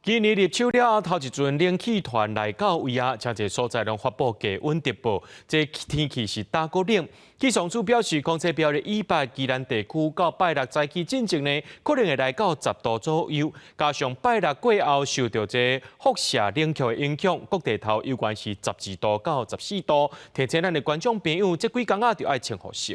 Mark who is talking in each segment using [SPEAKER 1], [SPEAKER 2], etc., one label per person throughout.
[SPEAKER 1] 今年入秋了後，頭一陣冷氣團來到位啊，誠濟所在攏發布低溫特報，這天氣是焦閣冷。氣象署表示，講這苗栗以北、宜蘭地區到拜六早起進前呢，可能會來到10度左右。加上拜六過後受著這輻射冷卻的影響，各地頭猶原是12度到14度。提醒咱的觀眾朋友，這幾工仔著愛穿厚少。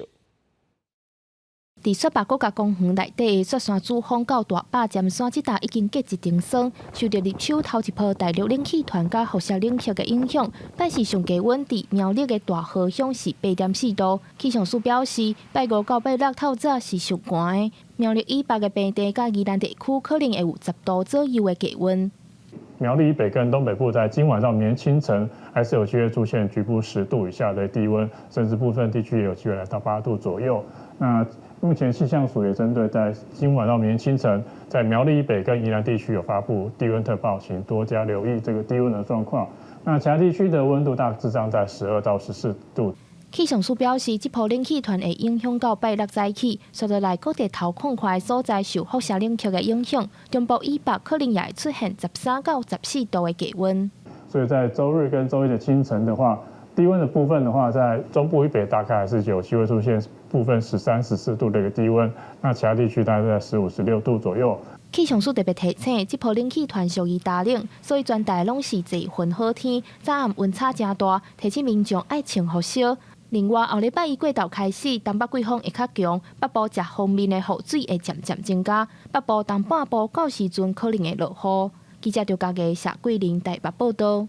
[SPEAKER 2] 佇雪霸國家公園內底的雪山主峰到大霸尖山這搭已經結一層霜，受著入秋頭一波大陸冷氣團佮輻射冷卻的影響，拜四上低溫佇苗栗的大和鄉是8.4度。氣象署表示，拜五到拜六透早是上寒的，苗栗以北的平地佮宜蘭地區可能會有十度左右的低溫。
[SPEAKER 3] 苗栗以北跟東北部在今晚到明天清晨，還是有機會出現局部10度以下的低溫，甚至部分地區也有機會來到8度左右。那目前氣象署也針對在今晚到明天清晨，在苗栗以北跟宜蘭地區有發布低溫特報，請多加留意這個低溫的狀況。那其他地區的溫度大致上在12到14度。
[SPEAKER 2] 氣象署表示，這波冷氣團會影響到拜六早起，紲落來各地頭空曠的所在受輻射冷卻的影響，中部以北可能也會出現13到14度的低溫。
[SPEAKER 3] 所以在週日跟週一的清晨的話，低溫的部分的話，在中部以北大概還是有機會出現部分13、14度的一個低溫，那其他地區大概在15、16度左右。
[SPEAKER 2] 氣象署特別提醒，這波冷氣團屬於焦冷，所以全台攏是濟雲好天，早暗溫差誠大，提醒民眾愛穿厚少。另外，後禮拜一過頭開始，東北季風會較強，北部食鋒面的雨水會漸漸增加，北部東半部到時陣可能會落雨。記者張家傑、謝桂玲台北報道。